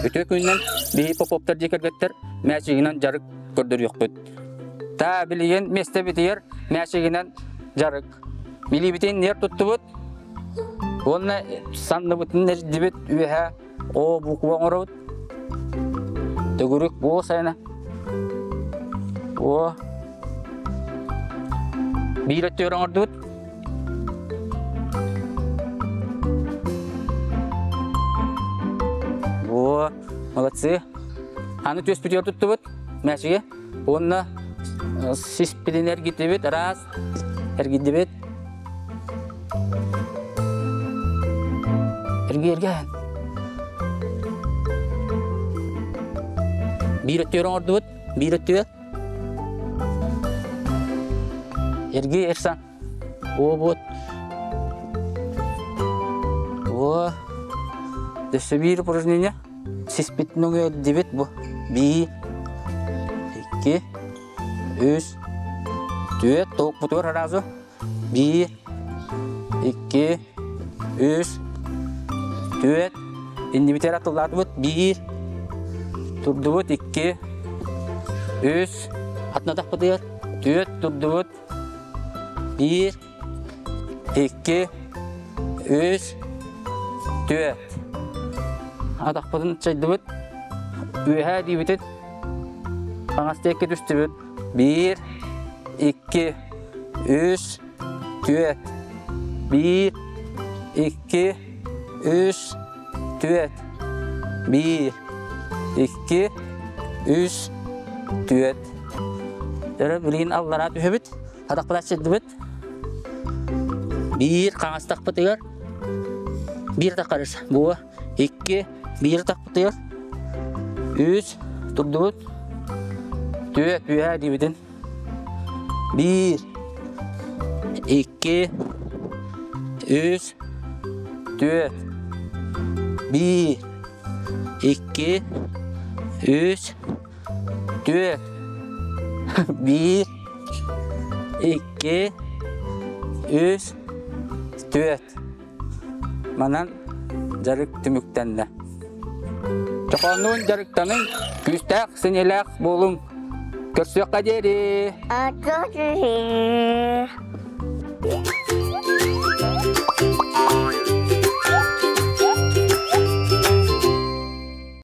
Үтүө күнүнэн биһи Поповтар дьиэ кэргэттэр мээчигинэн дьарык көрдөрүөхпүт. Та билигин миэстэбитигэр мээчигинэн дьарык. Билиибитин нер туттубут уонна санныбытын эрдибит үөһэ О буква оҥоробут. Төгүрүк буо сайына. О. Биир өттүгэр оҥордубут. Во, молодцы. Аны түөспүтүгэр туттубут мээчиги. Уонна сиспитин эргиттибит, раз, эргийдибит. Эргийэргэ Биир өттүгэр оҥордубут, биир өттүгэр. Эргий Эрсан. О, вот. О. Өссө биир упражнение. Сиспит нөҥүө дибит бу. Биир, икки, үс, түөрт, тоҕукпутугар сразу. Биир, икки, үс, түөрт. Иннибитигэр атыллаатыбыт. Биир, турдубут. Икки, үс, атынатахпытыгар. Түөрт турдубут. Биир, икки, үс, түөрт. Атахпытын чайдыбыт. Үөһээ диибитин хаҥас диэки түстүбүт. Биир, икки, үс, түөрт. Биир, икки, үс, түөрт. Биир, икки, үс, түөрт. Өрө билигин аллараа түһэбит. Атахпытын сирдибит. Биир хаҥастахпытыгар биир таххарыс. Бу икки биир тахпытыгар үс турдубут. Түөрт үөһээ диибитин. Биир икки үс түөрт биир икки үс түөрт биир икки үс түөрт Манан дьарык түмүктэннэ. Чохооннуун дьарыктаныҥ, күүстээх, сэниэлээх буолуҥ. Көрсүөххэ диэри!